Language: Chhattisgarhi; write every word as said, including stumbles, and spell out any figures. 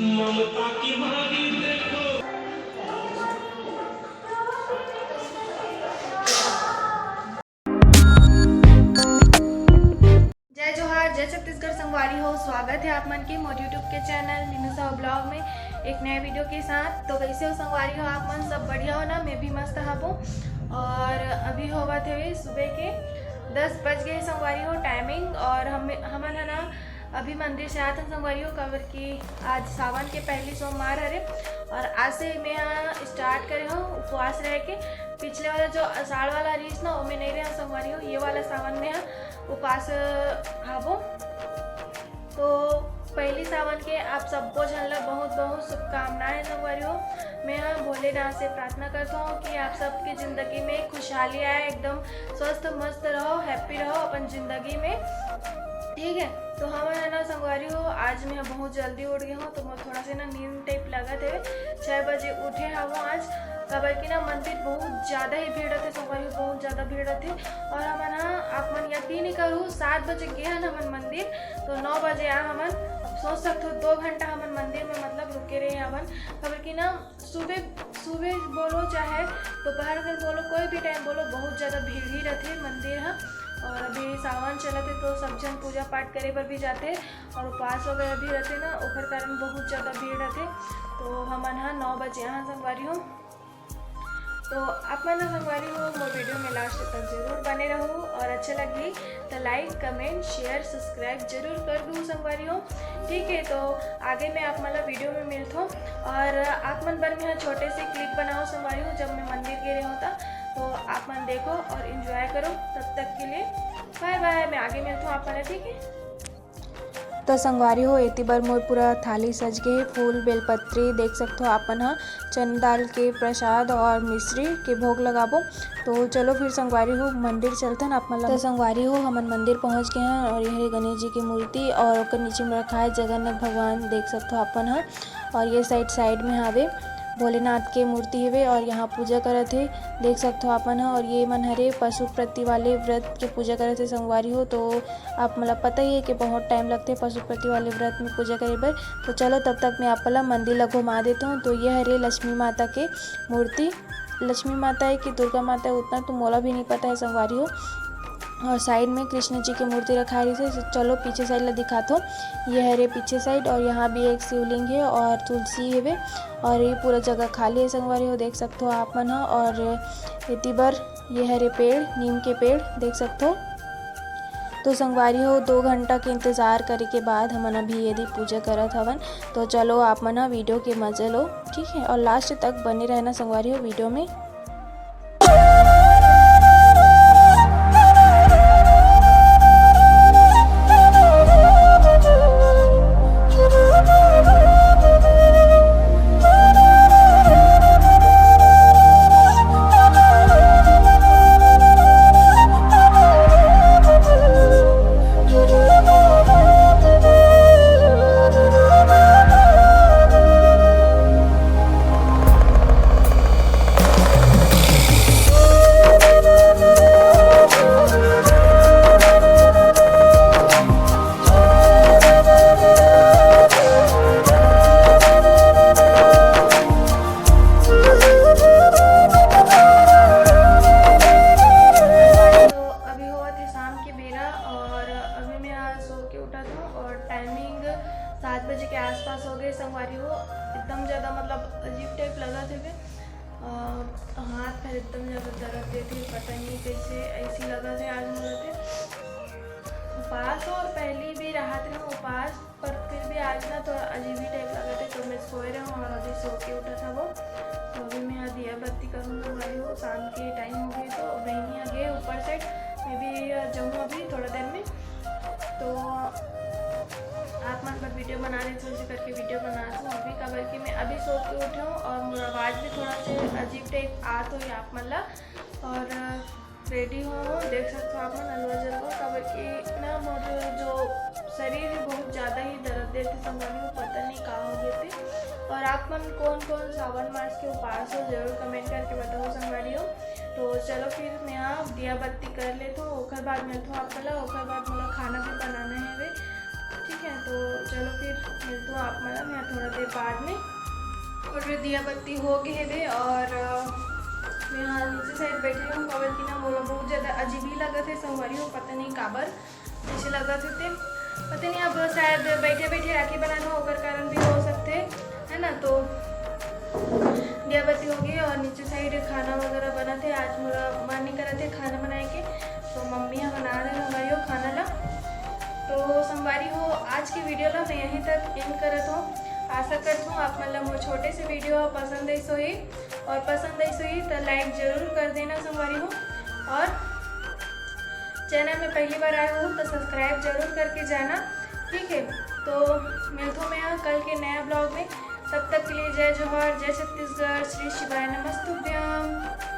ममता की मारी देखो। जय जोहार, जय छत्तीसगढ़ संगवारी हो। स्वागत है आप मन के मोर YouTube के चैनल मीनू साहू ब्लॉग में एक नए वीडियो के साथ। तो कैसे हो संगवारी हो आप मन? सब बढ़िया हो ना? मैं भी मस्त हबो। और अभी होवत हवे सुबह के दस बज गए संगवारी हो टाइमिंग। और हम हमन है ना अभी मंदिर से आत हन संगवारी हो, काबर कि आज सावन के पहली सोमवार हरे। और आज से मैं यहाँ स्टार्ट करे हो उपवास रह के। पिछले वाला जो आषाढ़ वाला रहीस ना, ओमे नहीं रहे संगवारी हो, ये वाला सावन में हम उपास हाबो। तो पहली सावन के आप सबको झन ला बहुत बहुत शुभकामनाएं संगवारी हो। मैं हा भोलेनाथ से प्रार्थना करता हूँ कि आप सबकी जिंदगी में खुशहाली आए, एकदम स्वस्थ मस्त रहो, हैप्पी रहो अपन जिंदगी में, ठीक है। तो हमन है ना संगवारी हो, आज मैं बहुत जल्दी उठ गई हूँ, तो मैं थोड़ा सा ना नींद टाइप लगत है। छः बजे उठे हवो आज, काबर कि ना मंदिर बहुत ज़्यादा ही भीड़ रहते संगवारी हो, बहुत ज़्यादा भीड़ रहते। और हमन हा, आप मन यकीन नहीं करू, सात बजे गे हन हमन मंदिर, तो नौ बजे आ हमन। अब सोच सकते हो, दो घंटा हमन मंदिर में मतलब रुके रहे हवन, काबर कि ना सुबह सुबह बोलो चाहे दोपहर में बोलो, कोई भी टाइम बोलो, बहुत ज़्यादा भीड़ ही रहते मंदिर हा। और अभी सावन चलत है तो सब जन पूजा पाठ करे बर भी जाते और उपास वगैरह भी रहते ना, ओकर कारण बहुत ज़्यादा भीड़ रहते। तो हमन हा नौ बजे यहाँ संगवारी हो। तो आप मन संगवारी हो मोर वीडियो में लास्ट तक जरूर बने रहू और अच्छा लगी तो लाइक, कमेंट, शेयर, सब्सक्राइब जरूर कर दू संगवारी हो, ठीक है। तो आगे मैं आप मन ला वीडियो में मिलथो और आप मन बर मैं छोटे से क्लिप बनाओ संगवारी हो, जब मैं मंदिर गे रहे होता। तो आप मन देखो और एंजॉय करो। तब तक के लिए बाय बाय, मैं आगे मिलथो आप मन ला, ठीक है। तो संगवारी हो, एती बर मोर पूरा थाली सज गे हे, फूल, बेलपत्री देख सकथो आप मन ह, चना दाल के प्रसाद और मिश्री के भोग लगाबो। तो चलो फिर संगवारी हो, मंदिर चलथन आप मन ला। तो संगवारी हो, हमन मंदिर पहुंच गए हैं और ये हरे गणेश जी की मूर्ति और ओकर नीचे में रखा है जगन्नाथ भगवान, देख सकथो आप मन ह। और ये साइड साइड में हावे भोलेनाथ के मूर्ति हवे और यहाँ पूजा करत हे, देख सकथो आप मन ह। और ये मन हरे पशुपति वाले व्रत के पूजा करत हे संगवारी हो। तो आप मन ला पता ही है कि बहुत टाइम लगथे पशुपति वाले व्रत में पूजा करे बर। तो चलो तब तक मैं आप मन ला मंदिर ला घुमा देता हूँ। तो ये हरे लक्ष्मी माता के मूर्ति, लक्ष्मी माता है कि दुर्गा माता है उतना तो मोला भी नहीं पता है संगवारी हो। और साइड में कृष्ण जी की मूर्ति रखाए रहिसे। चलो पीछे साइड ला दिखाथो, ये हरे पीछे साइड और यहाँ भी एक शिवलिंग है और तुलसी हवे और ये पूरा जगह खाली है संगवारी हो, देख सकथो आप मन ह। और एती बर ये हरे पेड़, नीम के पेड़ देख सकथो। तो संगवारी हो, दो घंटा के इंतजार करे के बाद हमन अभी यदि पूजा करत हवन। तो चलो आप मन ह वीडियो के मजे लो, ठीक है, और लास्ट तक बने रहना संगवारी हो वीडियो में। तो अभी होवत हे शाम के बेरा और अभी मैं आज सो के उठा था और टाइमिंग सात बजे के आसपास हो गए संगवारी हो। एकदम ज़्यादा मतलब अजीब टाइप लगा थे। अ, हाथ पैर एकदम ज़्यादा दर्द देते, पता नहीं कैसे ऐसी लगा थे आज मोला ते। उपास और पहली भी राहत रहे उपास, पर फिर भी आज ना थोड़ा अजीब ही टाइप लगा थे, तो मैं सोए रहे हूँ और अभी सो के उठा था वो। तो अभी मैं यहाँ दिया बत्ती करूँगा भाई, वो शाम के टाइम हो गई, तो बहनी आ गई ऊपर से, मैं भी जाऊँ अभी थोड़ा देर में। तो आप मन पर वीडियो बना रही थी, उसे करके वीडियो बना रही हूँ अभी, काबर कि मैं अभी सो के उठे हूँ और मोर आवाज़ भी थोड़ा से अजीब टाइप आत हो आप मन ला। और रेडी हो, देख सकते हो आप मन अलवा जलवा, काबर कि ना मोर जो शरीर है बहुत ज़्यादा ही दर्द देते संगवारी हो, पता नहीं का हो गए थे। और आप मन कौन कौन सावन मास के उपास हो, जरूर कमेंट करके बताओ संगवारी हो। तो चलो फिर मैं यहाँ दिया बत्ती कर लेता हूँ, ओकर बाद मिलता हूँ आप ला, ओकर बाद मोला खाना भी बनाना है वे। ठीक है, तो चलो फिर मिलता हूँ आप मन ला मैं थोड़ा देर बाद में। और जो दिया बत्ती हो गए हवे और अ, मैं यहाँ नीचे साइड बैठी हूँ, काबर कि ना मोला बहुत ज़्यादा अजीब ही लगत है संगवारी हो, पता नहीं काबर ऐसे लगत होते, पता नहीं, अब शायद बैठे बैठे राखी बनाना ओकर कारण भी हो सकते, है ना। तो दिया बत्ती हो गई और नीचे साइड खाना वगैरह बना थे। आज मोला मन नहीं करा थे खाना बनाए के, तो मम्मी यहाँ बना रहे हमारी हो खाना ला। तो संगवारी हो, आज के वीडियो ला मैं यहीं तक एंड करत हूँ। आशा करत हूँ आप मन ला मोर छोटे से वीडियो पसंद आई होही, और पसंद आई होही तो लाइक जरूर कर देना संगवारी हो, और चैनल में पहली बार आए हो तो सब्सक्राइब जरूर करके जाना, ठीक है। तो मिलता हूँ मैं यहाँ कल के नया ब्लॉग में। तब तक के लिए जय जोहार, जय छत्तीसगढ़, श्री शिवाय नमस्तुभ्यम।